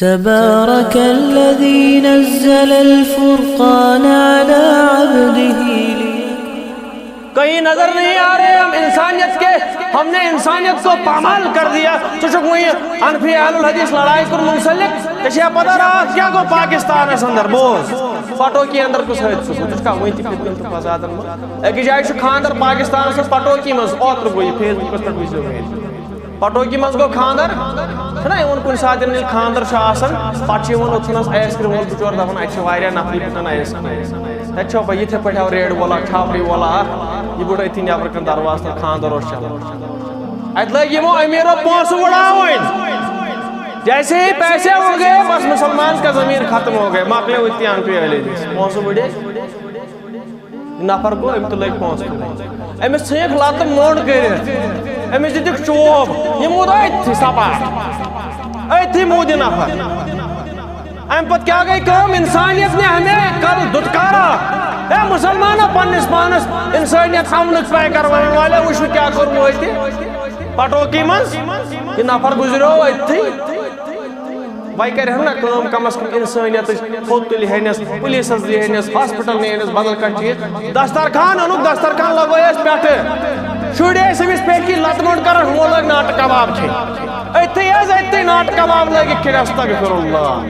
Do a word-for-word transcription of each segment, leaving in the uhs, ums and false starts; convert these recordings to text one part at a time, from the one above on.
تبارك الذي نزل الفرقان على عبده ليكون कहीं नजर नहीं आ रहे हम इंसानियत के, हमने इंसानियत को पामाल कर दिया। ژٕ چھُکھ وۄنۍ انفی اہل الحدیث لڑائی کُن منسلک، ژےٚ چھےٚ پتہ راتھ کیٛاہ گوٚو پاکستانس اندر؟ بوز، پٹوکی اندر کُس حٲدثہٕ گوٚو؟ ژٕ چھُکھا وۄنۍ تہِ فتنن تہٕ فسادن منٛز؟ أکِس جایہِ چھُ خانٛدر پاکستانس منٛز پٹوکی منٛز، اوترٕ گوٚو یہِ، فیس بُکس پٮ۪ٹھ وٕچھزیو وۄنۍ۔ پٹوکی منٛز گوٚو خانٛدر، چھُنہ یِوان کُنہِ ساتہٕ ییٚلہِ خانٛدر چھُ آسان، پتہٕ چھُ یِوان اوٚتھنس آیس کریم وول بِچور دپان، اتہِ چھِ واریاہ نفری بِکان آیس کریم۔ تتہِ چھُ بہٕ یِتھے پٲٹھۍ آو ریڈ وولا، چھاپڑی وولا اکھ، یہِ بوٚڑ أتھی نٮ۪برٕ کنہِ دروازٕ تل، خانٛدر اوس چلان۔ اتہِ لٲگۍ یِمو امیٖرو پونٛسہٕ وُڑاوٕنۍ۔ جیسے ہی پیسے اُڑ گئے، بس مسلمان کا ضمیر ختم ہو گئے، مۄکلیو أتھی انفی اہل حدیث۔ پونٛسہٕ وُڑے، یہِ نفر گوٚو، أمۍ تہِ لٲگۍ پونٛسہٕ تُلٕنۍ۔ أمِس ژھٕنِکھ لتہٕ موٚنٛڈ کٔرِتھ، أمِس دِتِکھ چوب، یہِ موٗد أتھی سپاٹ، أتھی موٗد یہِ نفر۔ امہِ پتہٕ کیٛاہ گٔے کٲم؟ انسانیت نے ہمیں کل دھتکارا۔ اے مسلمانو، پننِس پانس انسانیت امنُک پیکر ونن والے، وٕچھِو کیٛاہ کوٚر وٲتۍ پٹوکی منٛز۔ یہِ نفر گُزریو أتھی۔ وۄنۍ کرِ ہن نہ کٲم، کم از کم انسانیتٕچ تھوٚد تُلہِ ہنس، پُلیٖسس دِیہِ ہنس، ہاسپٹل نِیہِ ہنس، بدل کانٛہہ چیٖز۔ دسترخان اوٚنُکھ، دسترخان لگٲے اَسہِ پٮ۪ٹھٕ۔ شُرۍ ٲسۍ أمِس پٮ۪ٹھۍ کِنۍ لتہٕ موٚنٛڈ کران، ہُمو لٲگۍ ناٹہٕ کباب کھیٚنۍ۔ أتھی حظ، أتھی ناٹہٕ کباب لٲگِکھ کھیٚنۍ، استغفر اللہ۔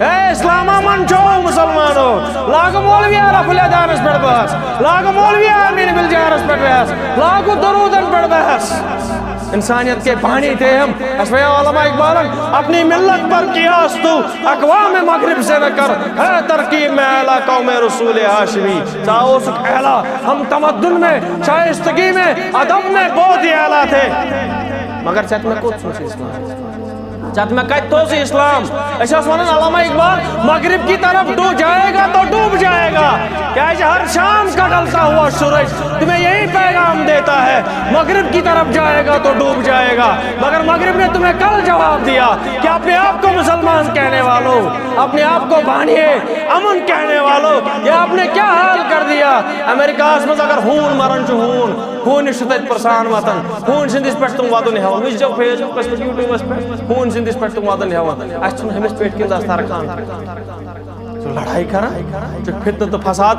اے اسلامہ من چھو مسلمانو، لاگہٕ مولوی عرف الیدانس پٮ۪ٹھ بحث، لاگہٕ مولوی آمین بلجارس پٮ۪ٹھ بحث، لاگہٕ درودن پٮ۪ٹھ بحث۔ انسانیت کے بانی تھے ہم۔ اسمع علامہ اقبالن، اپنی ملت پر قیاس تو اقوام مغرب سے نہ کر، ہے ترکیب میں اعلیٰ قوم رسول ہاشمی۔ ژٕ اوسُکھ اعلیٰ، ہم تمدن میں، شائستگی میں، ادب میں بہت ہی اعلیٰ تھے۔ مگر ژےٚ تہِ مےٚ کوٚت سوٗنٛچ اسلام؟ ژےٚ تہِ مےٚ کتہِ تھوٚو سُہ اسلام؟ أسۍ ٲسۍ ونان علامہ اقبال، مغرب کی طرف ڈو جائے گا تو ڈوب جائے گا۔ کیازِ ہر شام کا ڈھلتا ہوا سورج تمہیں یہی پیغام دیتا ہے، مغرب کی طرف جائے گا تو ڈوب جائے گا۔ مگر مغرب نے تمہیں کل جواب دیا کہ اپنے آپ کو مسلمان کہنے والوں، اپنے آپ کو بانیے امن کہنے والوں، یہ آپ نے کیا حال کر دیا؟ امریکہ منٛز اگر ہوٗن مران چھُ، ہوٗن، ہوٗنِس چھُ تتہِ پرسان واتان، ہوٗن سٕنٛدِس پٮ۪ٹھ تِم ودُن ہٮ۪وان۔ وٕچھزیو فیس بُکس پٮ۪ٹھ، یوٗٹیوٗبس پٮ۪ٹھ، ہوٗن سٕنٛدِس پٮ۪ٹھ تِم ودُن ہٮ۪وان۔ اسہِ چھُنہٕ ہُمِس پٮ۪ٹھ کِنۍ دسترخان۔ ژٕ لڑاے کران، ژٕ فتنہٕ تہٕ فساد۔